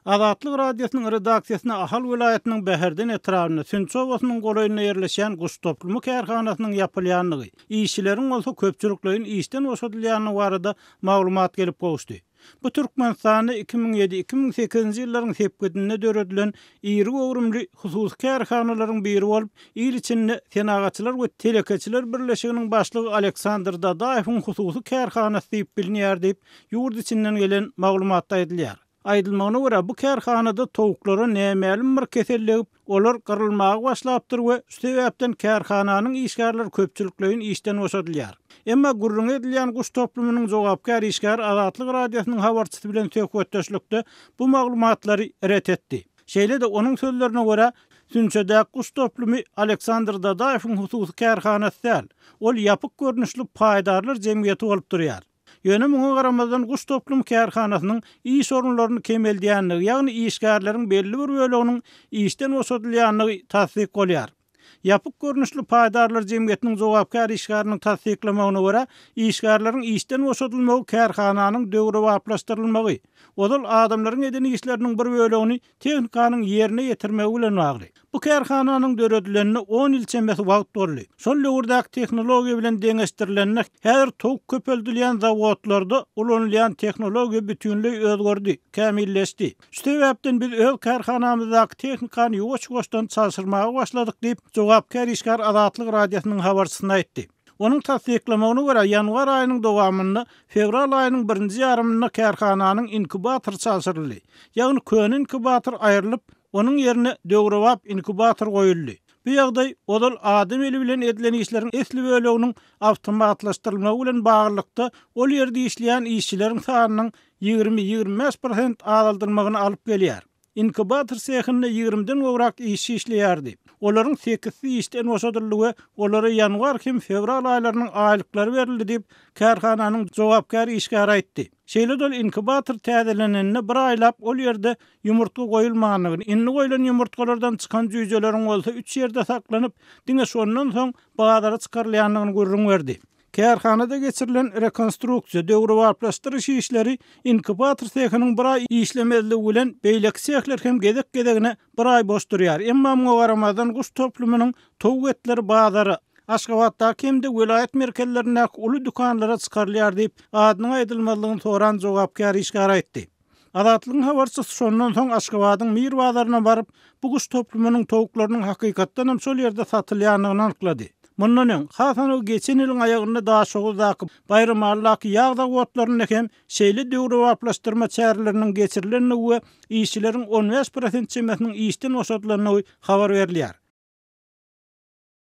Azatlyk Radiosynyň redaksiýasyna Ahal welaýatynyň Bäherden etrabynda, Sünçi obasynyň golaýynda ýerleşýän guş toplumy kärhanasynyň ýapylýandygy, işçileriň bolsa köpçülikleýin işden boşadylýandygy barada maglumat gelip gowuşdy. Bu Türkmenistanda 2007, 2008-nji ýyllaryň sepgidinde döredilen iri göwrümli hususy kärhanalaryň biri bolup, il içinde Senagatçylar we telekeçiler birleşiginiň başlygy Aleksandr Dadaýewiň hususy kärhanasy diýip bilinýär diýip, ýurt içinden gelen maglumatda aýdylýar. Aýdylmagyna görä, bu kärhanada towuklara nämälim bir kesel degip, olar gyrylmaga başlapdyr we şu sebäpden kärhananyň işgärleri köpçülikleýin işden boşadylýar. Emma gürrüňi edilýän guş toplumynyň jogapkär işgäri Azatlyk Radiosynyň habarçysy bilen söhbetdeşlikde bu maglumatlary ret etdi. Şeýle-de, onuň sözlerine görä, Sünçedäki guş toplumy Aleksandr Dadaýewiň hususy kärhanasy däl, ol ýapyk görnüşli paýdarlar jemgyýeti bolup durýar. Ýöne muňa garamazdan guş toplum kärhanasynyň iş orunlaryny kemeldýändigi, ýagny işgärleriň belli bir böleginiň işden boşadylýandygy tassyk bolýar. Ýapyk görnüşli paýdarlar jemgyýetiniň jogapkär işgäriniň tassyklamagyna görä, işgärleriň işden boşadylmagy kärhananyň döwrebaplaşdyrylmagy, ozal adamlaryň eden işleriniň bir bölegini tehnikanyň ýerine ýetirmegi bilen bagly. Bu kärhananyň döredilenine on ýyl çemesi wagt boldy. Şol döwürdäki tehnologiýa bilen deňeşdirilende, häzir towuk köpeldilýän zawodlarda ulanylýan tehnologiýa bütinleý özgerdi, kämilleşdi. Şu sebäpden biz öz kärhanamyzdaky tehnikany ýuwaş-ýuwaşdan çalşyrmaga başladyk diýip, jogapkär işgär Azatlyk Radiosynyň habarçysyna aýtdy. Onuň tassyklamagyna görä, ýanwar aýynyň dowamynda, fewral aýynyň birinji ýarymynda kärhananyň inkubatory çalşyryldy. Ýagny köne inkubator aýrylyp, onuň ýerine döwrebap inkubator goýuldy. Bu ýagdaý ozal adam eli bilen edilen işleriň esli böleginiň awtomatlaşdyrylmagy bilen baglylykda ol ýerde işleýän işçileriň sanynyň 20, 25 prosent azaldylmagyna alyp gelýär. Inkubator sehinde ýigrimiden gowrak işçi işleýärdi. Olaryň sekizisi işden boşadyldy we olara ýanwar hem fewral aýlarynyň aýlyklary berildi diýip, kärhananyň jogapkär işgäri aýtdy. Şeýle-de ol inkubator täzelenende bir aýlap ol ýerde ýumurtga goýulmandygyny, indi goýlan ýumurtgalardan çykan jüýjeleriň bolsa üç ýerde saklanyp, diňe şondan soň bazara çykarylýandygyny gürrüň berdi. Kärhanada geçirilen rekonstruksiýa, döwrebaplaşdyryş işleri inkubator sehiniň bir aý işlemezligi bilen beýleki sehler hem gezek-gezegine bir aý boş durýar. Emma muňa garamazdan guş toplumynyň towuk etleri bazara, Aşgabatdaky hem-de welaýat merkezlerindäki uly dükanlara çykarylýar diýip, adynyň aýdylmazlygyny soran jogapkär işgär aýtdy. Azatlygyň habarçysy şondan soň Aşgabadyň Mir bazaryna baryp, bu guş toplumynyň towuklarynyň hakykatdan hem şol ýerde satylýandygyny anyklady. Mundan öň, has anygy geçen ýylyň aýagynda Daşoguzdaky, Baýramalydaky ýag zawodlarynda hem şeýle döwrebaplaşdyrma çäreleriniň geçirilendigi we işçileriň 15 prosent çemesiniň işden boşadylandygy habar berilýär.